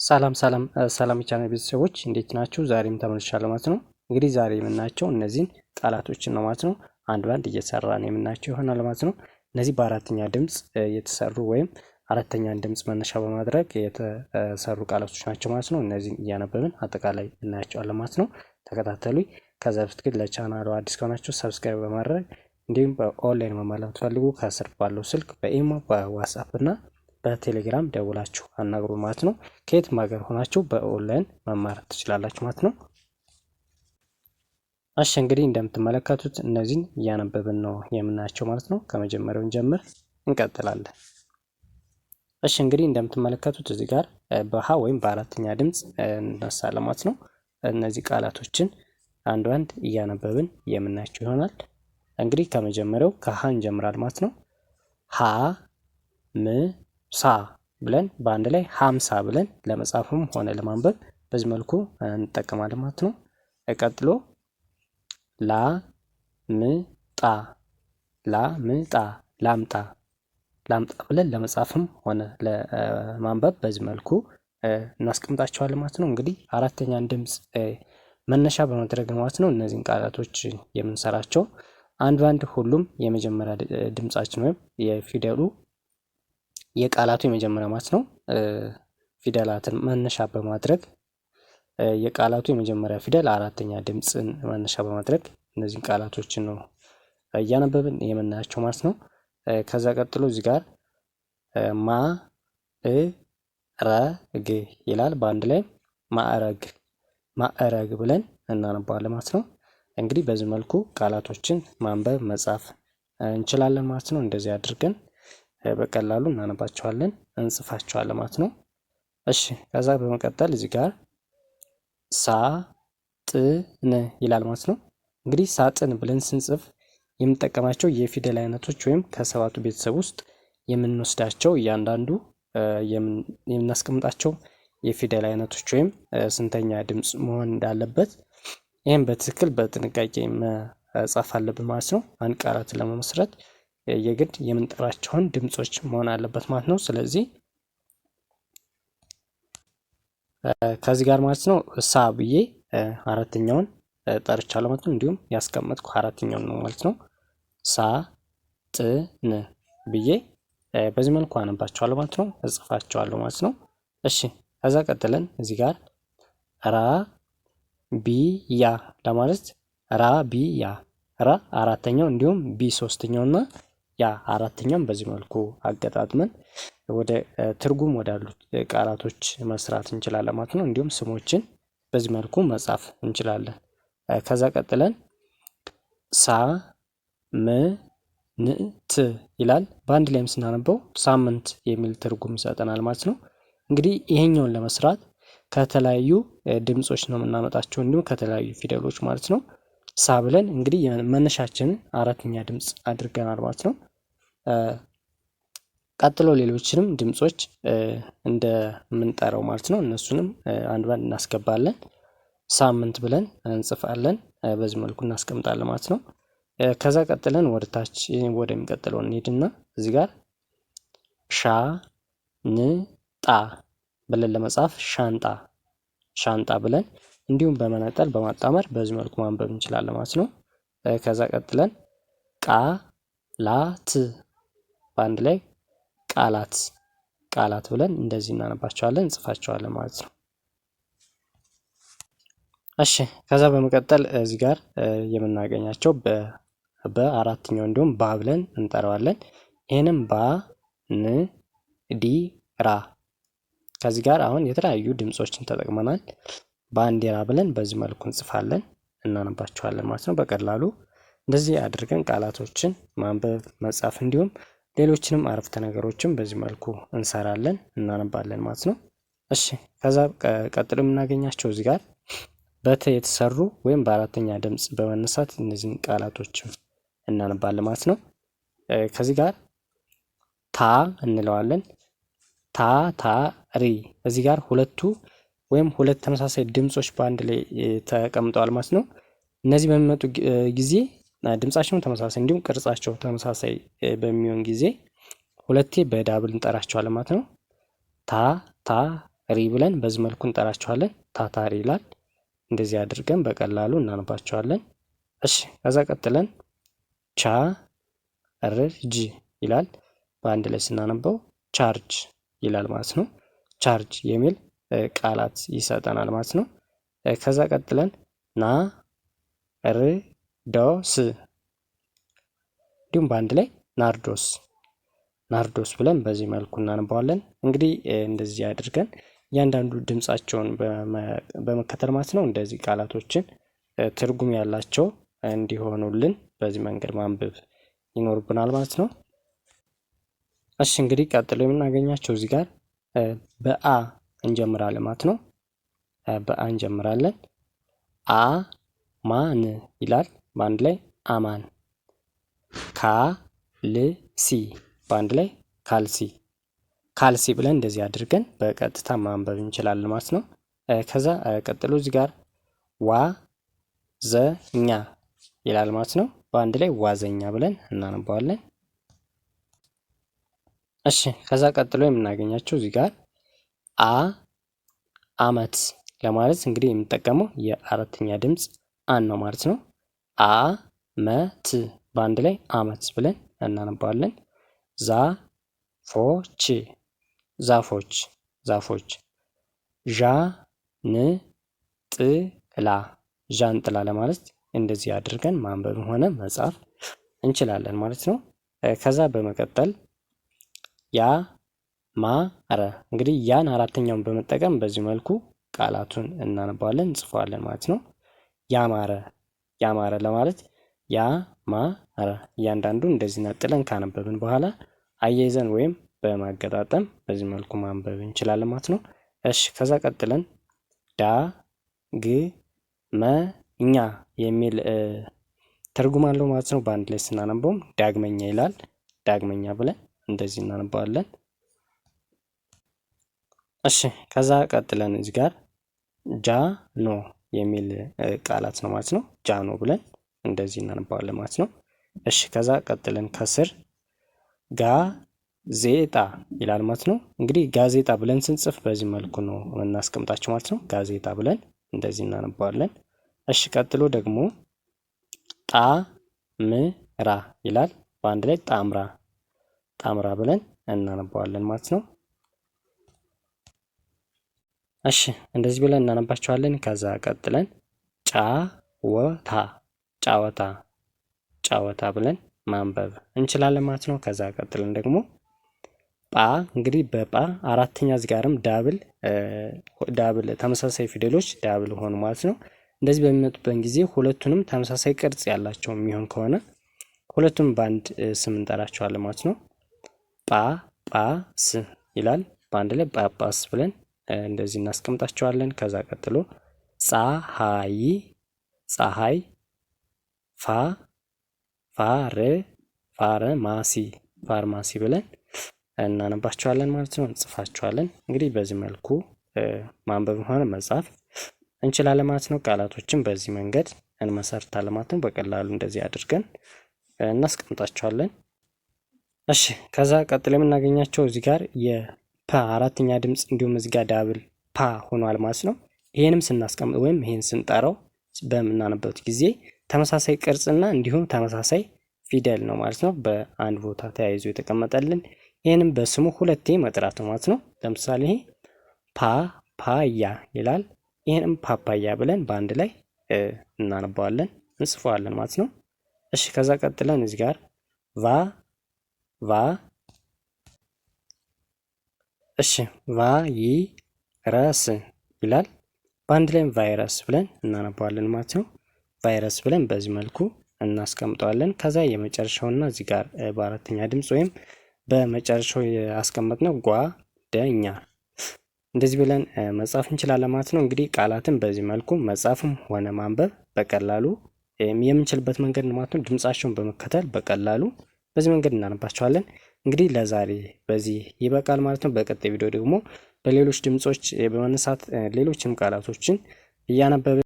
ሰላም ሰላም ሰላም የቻናል ቤተሰቦች እንዴት ናችሁ? ዛሬም ተመልሻለሁ ማለት ነው። እንግዲህ ዛሬ የምናያቸው እነዚህን ቃላቶችን ነው ማለት ነው። አንድ ባንድ እየሰራን የምናያቸው ይሆናል ማለት ነው። እነዚህ በአራተኛ ድምፅ የተሰሩ ወይም አራተኛን ድምፅ መነሻ በማድረግ የተሰሩ ቃላቶች ናቸው ማለት ነው። እነዚህን እያነበብን አጠቃላይ እናያቸዋለን ማለት ነው። ተከታተሉኝ። ከዛ በፊት ግን ለቻናሉ አዲስ ከሆናችሁ subscribe በማድረግ እንዲሁም በኦንላይን መማር ለምትፈልጉ ከስር ባለው ስልክ በኢሞ፣ በዋትስአፕ እና በቴሌግራም ደውላችሁ አናግሩ ማለት ነው። ከየትም ሀገር ሆናችሁ በኦንላይን መማር ትችላላችሁ ማለት ነው። እሺ እንግዲህ እንደምትመለከቱት እነዚህን እያነበብን ነው የምናያቸው ማለት ነው። ከመጀመሪያውን ጀምር እንቀጥላለን። እሺ እንግዲህ እንደምትመለከቱት እዚህ ጋር በሀ ወይም በአራተኛ ድምፅ እንነሳለን ማለት ነው። እነዚህ ቃላቶችን አንድ አንድ እያነበብን የምናያቸው ይሆናል። እንግዲህ ከመጀመሪያው ከሀ እንጀምራል ማለት ነው። ሀ ም ሳ ብለን በአንድ ላይ 50 ብለን ለመጻፍም ሆነ ለማንበብ በዚህ መልኩ እንጠቀማለን ማለት ነው። ቀጥሎ ላ ም ጣ ላ ም ጣ ላምጣ ላምጣ ብለን ለመጻፍም ሆነ ለማንበብ በዚህ መልኩ እናስቀምጣቸዋለን ማለት ነው። እንግዲህ አራተኛን ድምፅ መነሻ በማድረግ ማለት ነው እነዚህን ቃላቶች የምንሰራቸው። አንድ ባንድ ሁሉም የመጀመሪያ ድምጻችን ወይም የፊደሉ የቃላቱ የመጀመሪያ ማለት ነው ፊደላትን መነሻ በማድረግ የቃላቱ የመጀመሪያ ፊደል አራተኛ ድምፅን መነሻ በማድረግ እነዚህን ቃላቶችን ነው እያነበብን የምናያቸው ማለት ነው። ከዛ ቀጥሎ እዚህ ጋር ማ እ ረ ግ ይላል። በአንድ ላይ ማዕረግ ማዕረግ ብለን እናነባዋለን ማለት ነው። እንግዲህ በዚህ መልኩ ቃላቶችን ማንበብ መጻፍ እንችላለን ማለት ነው። እንደዚህ አድርገን በቀላሉ እናነባቸዋለን እንጽፋቸዋለን ማለት ነው። እሺ ከዛ በመቀጠል እዚህ ጋር ሳጥን ይላል ማለት ነው። እንግዲህ ሳጥን ብለን ስንጽፍ የምንጠቀማቸው የፊደል አይነቶች ወይም ከሰባቱ ቤተሰብ ውስጥ የምንወስዳቸው እያንዳንዱ የምናስቀምጣቸው የፊደል አይነቶች ወይም ስንተኛ ድምፅ መሆን እንዳለበት ይህም በትክክል በጥንቃቄ መጻፍ አለብን ማለት ነው። አንድ ቃላትን ለመመስረት የግድ የምንጠራቸውን ድምጾች መሆን አለበት ማለት ነው። ስለዚህ ከዚህ ጋር ማለት ነው ሳ ብዬ አራተኛውን ጠርቻለሁ ማለት ነው። እንዲሁም ያስቀመጥኩ አራተኛውን ነው ማለት ነው። ሳ ጥ ን ብዬ በዚህ መልኩ አነባቸዋለሁ ማለት ነው። እጽፋቸዋለሁ ማለት ነው። እሺ ከዛ ቀጥለን እዚህ ጋር ራ ቢ ያ ለማለት ራ ቢ ያ ራ አራተኛው እንዲሁም ቢ ሶስተኛው እና ያ አራተኛውን በዚህ መልኩ አገጣጥመን ወደ ትርጉም ወዳሉት ቃላቶች መስራት እንችላለን ማለት ነው። እንዲሁም ስሞችን በዚህ መልኩ መጻፍ እንችላለን። ከዛ ቀጥለን ሳ ም ን ት ይላል። በአንድ ላይም ስናነበው ሳምንት የሚል ትርጉም ይሰጠናል ማለት ነው። እንግዲህ ይሄኛውን ለመስራት ከተለያዩ ድምጾች ነው የምናመጣቸው እንዲሁም ከተለያዩ ፊደሎች ማለት ነው። ሳ ብለን እንግዲህ መነሻችንን አራተኛ ድምጽ አድርገናል ማለት ነው። ቀጥሎ ሌሎችንም ድምጾች እንደምንጠራው ማለት ነው። እነሱንም አንድ ባንድ እናስገባለን። ሳምንት ብለን እንጽፋለን። በዚህ መልኩ እናስቀምጣለን ማለት ነው። ከዛ ቀጥለን ወደ ታች ወደሚቀጥለው እንሄድና እዚህ ጋር ሻ ን ጣ ብለን ለመጻፍ ሻንጣ ሻንጣ ብለን እንዲሁም በመነጠል በማጣመር በዚህ መልኩ ማንበብ እንችላለን ማለት ነው። ከዛ ቀጥለን ቃላት በአንድ ላይ ቃላት ቃላት ብለን እንደዚህ እናነባቸዋለን እንጽፋቸዋለን ማለት ነው። እሺ ከዛ በመቀጠል እዚህ ጋር የምናገኛቸው በአራተኛው እንዲሁም ባ ብለን እንጠራዋለን። ይህንም ባ ን ዲ ራ ከዚህ ጋር አሁን የተለያዩ ድምጾችን ተጠቅመናል። ባንዲራ ብለን በዚህ መልኩ እንጽፋለን እናነባቸዋለን ማለት ነው። በቀላሉ እንደዚህ አድርገን ቃላቶችን ማንበብ መጻፍ እንዲሁም ሌሎችንም አረፍተ ነገሮችን በዚህ መልኩ እንሰራለን እናነባለን ማለት ነው። እሺ ከዛ ቀጥሎ የምናገኛቸው እዚህ ጋር በተ የተሰሩ ወይም በአራተኛ ድምፅ በመነሳት እነዚህን ቃላቶችም እናነባለን ማለት ነው። ከዚህ ጋር ታ እንለዋለን። ታ ታ ሪ እዚህ ጋር ሁለቱ ወይም ሁለት ተመሳሳይ ድምጾች በአንድ ላይ ተቀምጠዋል ማለት ነው። እነዚህ በሚመጡ ጊዜ ድምጻቸውን ተመሳሳይ እንዲሁም ቅርጻቸው ተመሳሳይ በሚሆን ጊዜ ሁለቴ በ double እንጠራቸዋለን ማለት ነው። ታ ታ ሪ ብለን በዚህ መልኩ እንጠራቸዋለን። ታታሪ ይላል። እንደዚህ አድርገን በቀላሉ እናነባቸዋለን። እሺ ከዛ ቀጥለን ቻ ር ጅ ይላል። በአንድ ላይ ስናነበው ቻርጅ ይላል ማለት ነው። ቻርጅ የሚል ቃላት ይሰጠናል ማለት ነው። ከዛ ቀጥለን ና ር ዶ ስ እንዲሁም በአንድ ላይ ናርዶስ ናርዶስ ብለን በዚህ መልኩ እናነባዋለን። እንግዲህ እንደዚህ አድርገን እያንዳንዱ ድምፃቸውን በመከተል ማለት ነው እንደዚህ ቃላቶችን ትርጉም ያላቸው እንዲሆኑልን በዚህ መንገድ ማንበብ ይኖርብናል ማለት ነው። እሺ እንግዲህ ቀጥሎ የምናገኛቸው እዚህ ጋር በአ እንጀምራለን ማለት ነው። በአ እንጀምራለን። አ ማን ይላል በአንድ ላይ አማን። ካ ል ሲ በአንድ ላይ ካልሲ ካልሲ ብለን እንደዚህ አድርገን በቀጥታ ማንበብ እንችላለን ማለት ነው። ከዛ ቀጥሎ እዚህ ጋር ዋ ዘ ኛ ይላል ማለት ነው። በአንድ ላይ ዋዘኛ ብለን እናነባዋለን። እሺ ከዛ ቀጥሎ የምናገኛቸው እዚህ ጋር አ አመት ለማለት እንግዲህ የምንጠቀመው የአራተኛ ድምፅ አን ነው ማለት ነው። አ መት በአንድ ላይ አመት ብለን እናነባዋለን። ዛ ፎች ዛፎች ዛፎች። ዣ ን ጥ ላ ዣንጥላ ለማለት እንደዚህ አድርገን ማንበብም ሆነ መጻፍ እንችላለን ማለት ነው። ከዛ በመቀጠል ያ ማ ረ እንግዲህ ያን አራተኛውን በመጠቀም በዚህ መልኩ ቃላቱን እናነባዋለን እንጽፈዋለን ማለት ነው። ያማረ ያማረ ለማለት ያማረ እያንዳንዱ እንደዚህ ነጥለን ካነበብን በኋላ አያይዘን ወይም በማገጣጠም በዚህ መልኩ ማንበብ እንችላለን ማለት ነው። እሺ ከዛ ቀጥለን ዳ ግ መ ኛ የሚል ትርጉም አለው ማለት ነው። በአንድ ላይ ስናነበውም ዳግመኛ ይላል። ዳግመኛ ብለን እንደዚህ እናነባዋለን። እሺ ከዛ ቀጥለን እዚህ ጋር ጃኖ የሚል ቃላት ነው ማለት ነው። ጃኖ ብለን እንደዚህ እናነባዋለን ማለት ነው። እሺ ከዛ ቀጥለን ከስር ጋዜጣ ይላል ማለት ነው። እንግዲህ ጋዜጣ ብለን ስንጽፍ በዚህ መልኩ ነው የምናስቀምጣቸው ማለት ነው። ጋዜጣ ብለን እንደዚህ እናነባዋለን። እሺ ቀጥሎ ደግሞ ጣምራ ይላል። በአንድ ላይ ጣምራ ጣምራ ብለን እናነባዋለን ማለት ነው። እሺ እንደዚህ ብለን እናነባቸዋለን። ከዛ ቀጥለን ጫወታ ጫወታ ጫወታ ብለን ማንበብ እንችላለን ማለት ነው። ከዛ ቀጥለን ደግሞ ጳ እንግዲህ በጳ አራተኛ እዚህ ጋርም double double ተመሳሳይ ፊደሎች double ሆኑ ማለት ነው። እንደዚህ በሚመጡበት ጊዜ ሁለቱንም ተመሳሳይ ቅርጽ ያላቸው የሚሆን ከሆነ ሁለቱም በአንድ ስም እንጠራቸዋለን ማለት ነው። ጳ ጳ ስ ይላል። በአንድ ላይ ጳጳስ ብለን እንደዚህ እናስቀምጣቸዋለን። ከዛ ቀጥሎ ፀሐይ ፀሐይ፣ ፋ ፋር ፋርማሲ ፋርማሲ ብለን እናነባቸዋለን ማለት ነው፣ እንጽፋቸዋለን። እንግዲህ በዚህ መልኩ ማንበብ ሆነ መጻፍ እንችላለን ማለት ነው። ቃላቶችን በዚህ መንገድ እንመሰርታለን ማለት ነው። በቀላሉ እንደዚህ አድርገን እናስቀምጣቸዋለን። እሺ ከዛ ቀጥሎ የምናገኛቸው እዚህ ጋር የፐ አራተኛ ድምፅ እንዲሁም እዚህ ጋር double ፓ ሆኗል ማለት ነው። ይሄንም ስናስቀምጥ ወይም ይሄን ስንጠራው በምናነበት ጊዜ ተመሳሳይ ቅርጽና እንዲሁም ተመሳሳይ ፊደል ነው ማለት ነው። በአንድ ቦታ ተያይዞ የተቀመጠልን ይህንም በስሙ ሁለቴ መጥራት ነው ማለት ነው። ለምሳሌ ይሄ ፓ ፓያ ይላል። ይህንም ፓፓያ ብለን በአንድ ላይ እናነባዋለን እንጽፈዋለን ማለት ነው። እሺ ከዛ ቀጥለን እዚህ ጋር ቫ ቫ እሺ ቫይረስ ይላል። በአንድ ላይም ቫይረስ ብለን እናነባዋለን ማለት ነው። ቫይረስ ብለን በዚህ መልኩ እናስቀምጠዋለን። ከዛ የመጨረሻውና እዚህ ጋር በአራተኛ ድምፅ ወይም በመጨረሻው ያስቀመጥነው ጓደኛ እንደዚህ ብለን መጻፍ እንችላለን ማለት ነው። እንግዲህ ቃላትን በዚህ መልኩ መጻፍም ሆነ ማንበብ በቀላሉ የምንችልበት መንገድ ነው ማለት ነው። ድምጻቸውን በመከተል በቀላሉ በዚህ መንገድ እናነባቸዋለን። እንግዲህ ለዛሬ በዚህ ይበቃል ማለት ነው። በቀጣይ ቪዲዮ ደግሞ በሌሎች ድምጾች በመነሳት ሌሎችም ቃላቶችን እያነበብን